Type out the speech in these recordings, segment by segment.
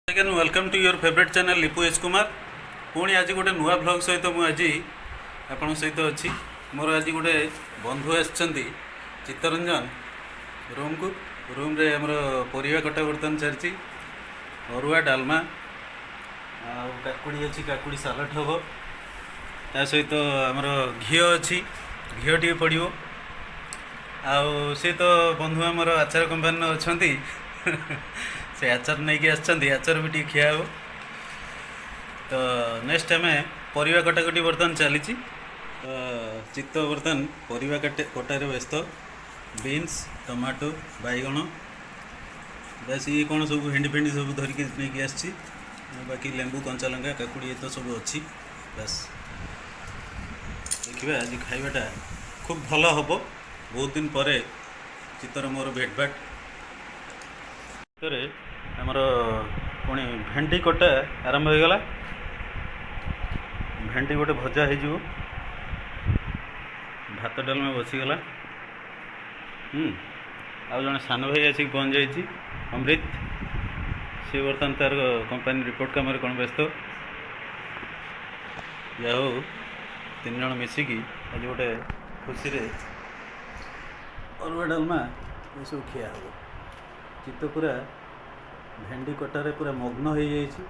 Again welcome to your favourite channel Lipu S Kumar. ପୁଣି ଆଜି ଗୋଟେ ନୂଆ ଭ୍ଲଗ୍ ସହିତ ମୁଁ ଆଜି ଆପଣଙ୍କ ସହିତ ଅଛି। ମୋର ଆଜି ଗୋଟେ ବନ୍ଧୁ ଆସିଛନ୍ତି ଚିତ୍ତରଞ୍ଜନ ରୁମ୍କୁ। ରୁମ୍ରେ ଆମର ପରିବା କଟା ବର୍ତ୍ତମାନ ଚାଲିଛି। ଅରୁଆ ଡାଲମା ଆଉ କାକୁଡ଼ି ଅଛି, କାକୁଡ଼ି ସାଲାଡ଼ ହେବ। ତା ସହିତ ଆମର ଘିଅ ଅଛି, ଘିଅ ଟିକେ ପଡ଼ିବ। ଆଉ ସେ ତ ବନ୍ଧୁ ଆମର ଆଚାର କମ୍ପାନୀରେ ଅଛନ୍ତି, ସେ ଆଚାର ନେଇକି ଆସିଛନ୍ତି, ଆଚାର ବି ଟିକେ ଖିଆ ହେବ। ତ ନେକ୍ସଟ ଆମେ ପରିବା କଟାକଟି ବର୍ତ୍ତମାନ ଚାଲିଛି। ତ ଚିତ୍ତ ବର୍ତ୍ତମାନ ପରିବା କଟାରେ ବ୍ୟସ୍ତ। ବିନ୍ସ, ଟମାଟୋ, ବାଇଗଣ, ବାସ୍। ଇଏ କ'ଣ ସବୁ ଭେଣ୍ଡି ଫେଣ୍ଡି ସବୁ ଧରିକି ନେଇକି ଆସିଛି। ଆଉ ବାକି ଲେମ୍ବୁ, କଞ୍ଚା ଲଙ୍କା, କାକୁଡ଼ି ଏ ତ ସବୁ ଅଛି। ବାସ୍, ଦେଖିବା ଆଜି ଖାଇବାଟା ଖୁବ୍ ଭଲ ହେବ। ବହୁତ ଦିନ ପରେ ଚିତ୍ତର ମୋର ଭେଟଭାଟ। ଭିତରେ ଆମର ପୁଣି ଭେଣ୍ଡି କଟା ଆରମ୍ଭ ହୋଇଗଲା। ଭେଣ୍ଡି ଗୋଟେ ଭଜା ହେଇଯିବ। ଭାତ ଡାଲମା ବସିଗଲା। ଆଉ ଜଣେ ସାନ ଭାଇ ଆସିକି ପହଞ୍ଚି ଯାଇଛି, ଅମୃତ। ସିଏ ବର୍ତ୍ତମାନ ତାର କମ୍ପାନୀ ରିପୋର୍ଟ କାମରେ କ'ଣ ବ୍ୟସ୍ତ। ଯାହା ହଉ, ତିନି ଜଣ ମିଶିକି ଆଜି ଗୋଟେ ଖୁସିରେ ଅରୁଆ ଡାଲମା ଏସବୁ ଖିଆ ହେବ। ଚିତ୍ତ ପୁରା ଭେଣ୍ଡି କଟାରେ ପୁରା ମଗ୍ନ ହେଇଯାଇଛି।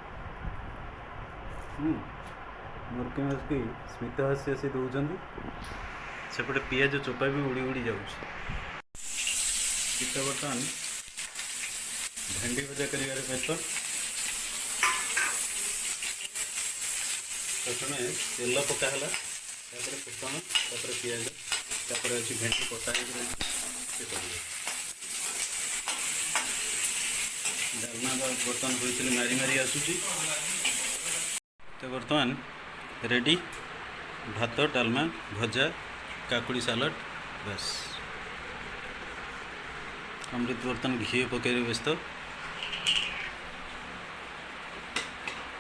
ମୁର୍କି ମୁର୍କି ସ୍ମିତ ହାସ୍ୟ ସେ ଦେଉଛନ୍ତି। ସେପଟେ ପିଆଜ ଚୋପା ବି ଉଡ଼ି ଉଡ଼ି ଯାଉଛି। ଚିତ୍ତ ବର୍ତ୍ତମାନ ଭେଣ୍ଡି ଭଜା କରିବାରେ ବ୍ୟସ୍ତ। ପ୍ରଥମେ ତେଲ ପକା ହେଲା, ତାପରେ ଫୁଟଣ, ତାପରେ ପିଆଜ, ତାପରେ ଅଛି ଭେଣ୍ଡି କଟା ହେଇକି ରହିଛି, ସେ ପଡ଼ିବ। ଡାଲମା ବର୍ତ୍ତମାନ ହୁଇସିଲ ମାରି ମାରି ଆସୁଛି। ତ ବର୍ତ୍ତମାନ ରେଡ଼ି ଭାତ, ଡାଲମା, ଭଜା, କାକୁଡ଼ି ସାଲାଡ଼, ବାସ୍। ଅମୃତ ବର୍ତ୍ତମାନ ଘିଅ ପକାଇରେ ବ୍ୟସ୍ତ।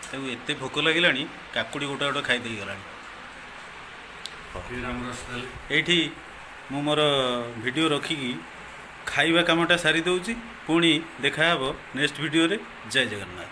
ତାକୁ ଏତେ ଭୋକ ଲାଗିଲାଣି, କାକୁଡ଼ି ଗୋଟେ ଗୋଟେ ଖାଇ ଦେଇଗଲାଣି। ଏଇଠି ମୁଁ ମୋର ଭିଡ଼ିଓ ରଖିକି ଖାଇବା କାମଟା ସାରି ଦେଉଛି। ପୁଣି ଦେଖାହେବ ନେକ୍ସଟ ଭିଡ଼ିଓରେ। ଜୟ ଜଗନ୍ନାଥ।